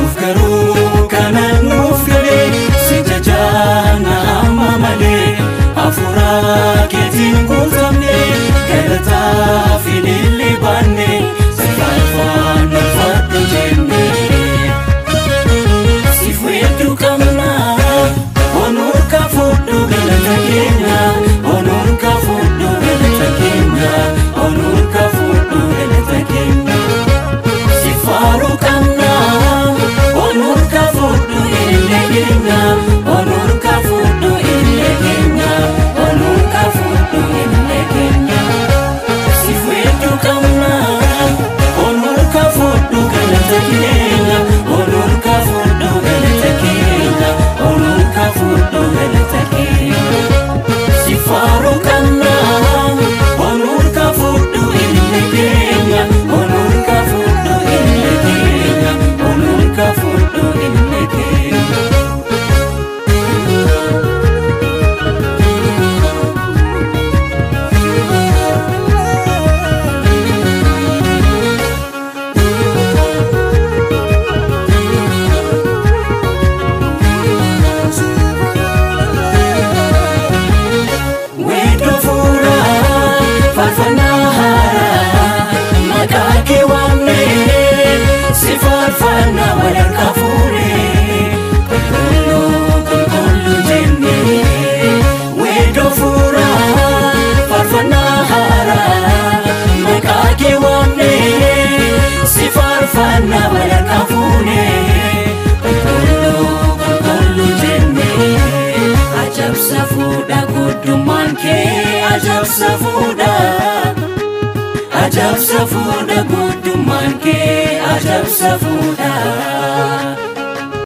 Nuuf garuu kana nuuf galee si jajaana amma malee hafuura keetiin guutamne galataa fi ilillee baanne si faarfanna ulfaadhu jenne. Siif weedduu qabna onurka fuudhu galata keenya onurka fuudhu galata keenya onurka fuudhu galata keenya. Siif faaruu qabna onurka fuudhu ilillee keenya onurka fuudhu ilillee keenya onurka fuudhu ilillee keenya. Siif weedduu qabna onurka fuudhu galata keenya onurka fuudhu galata keenya onurka fuudhu galata keenya. Siif faaruu qabna onurka fuudhu ilillee keenya onurka fuudhu ilillee keenya onurka fuudhu ilillee keenya. Weedduu fuuraa faarfannaa haaraa maqaa kee waamnee si faarfannaa wal harkaa fuunee qulqulluu qulqulluu jennee. Weedduu fuuraa faarfannaa haaraa maqaa kee waamnee si faarfannaa wal harkaa fuunee qulqulluu qulqulluu jennee. Ajabsa fuudha guddummaan kee ajabsa fuudha ajabsa fuudha guddummaan kee ajabsa fuudha.